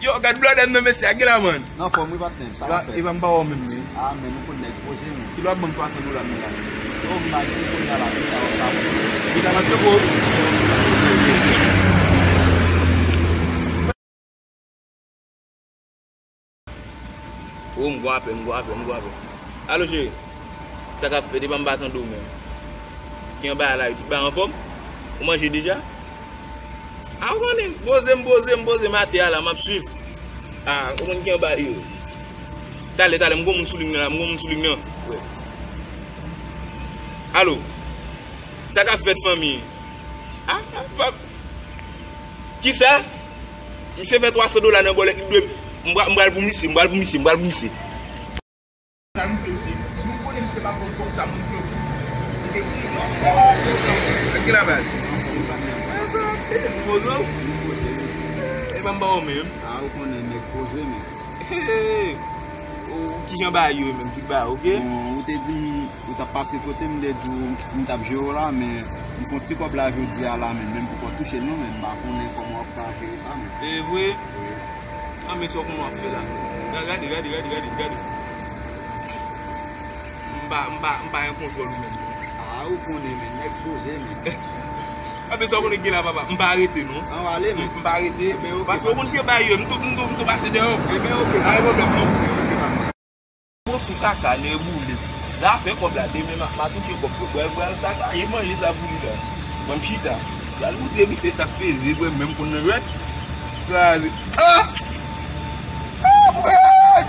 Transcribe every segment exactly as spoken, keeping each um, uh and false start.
Yo, gad blòdè m nan, mesye, a gen la, man. Nan fòm wi, patnè m, sa w ap fè? Epa m pa wè w menm, men. Ah, men nou konn nèg poze, men. Kilè w ap ban m twa san dola, men, la? Yo, m pa di, kounye a la, kounye a, w ap sa. Li ta mande pou. Oh, m gon apèl, m gon apèl, m gon apèl. Alo, cheri. Sa k ap fèt? Epa m pa tande w menm. Ki anba a la, yo tout bagay anfòm? Ou manje deja? A, ou konnen, poze m, poze m, poze m atè a la, m ap swiv. A, ou konn ki anba yo. Talè, talè, m gon moun sou liy nan la, m gon moun sou liy nan. Wi. Alo. Sa k ap fèt, fanmi? A, a, pa. Kisa? Misye fè twa san dola nan bòlèt li dwe. M pral, m pral pou misye, m pral pou misye, m pral pou misye. Sa nou fè misye? Si nou konnen misye pa konn kòb sa, moun yo fou. Li te fou. Sa ki la bal? E pa m ba w menm. A, ou konnen nèg poze, men. Ou kijan bagay yo ye menm, tout bagay oke? Bon, ou te di m ou t ap pase kote m, m te di w m t ap jere w la, men m fè yon ti kòb la jodi a la, men menm poko touche l non, men m pa konnen kòman w ap ka jere sa, men. E vre? Wi. Anben, sa w konnen w ap fè la. Gade, gade, gade, gade, gade. M pa, m pa, m pa gen kontwòl ou menm. A, ou konnen, men nèg poze, men. Anben, sa w konnen ki gen la, papa? M pa rete, non. An w ale, men. M pa rete. Anben, oke, paske w konn ki bagay yo, m tou, m tou, m tou pase deyò. Anben, oke. Pa gen pwoblèm, non. Bon, sou kaka, nèboule. Sa fè kòb la, demen m a, m a touche kòb yo. Bwè, bwè, sa ka ye manje sa pou li la. Ban m chita. Pral moutre misye sa k peze, bwè, menm konn nan jwèt. Kraze. Ah! Ah, bwè,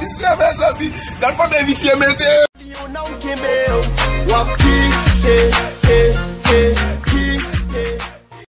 misye, mezanmi. Gad kote visye mete. Yon nonm kenbe w, w ap kite.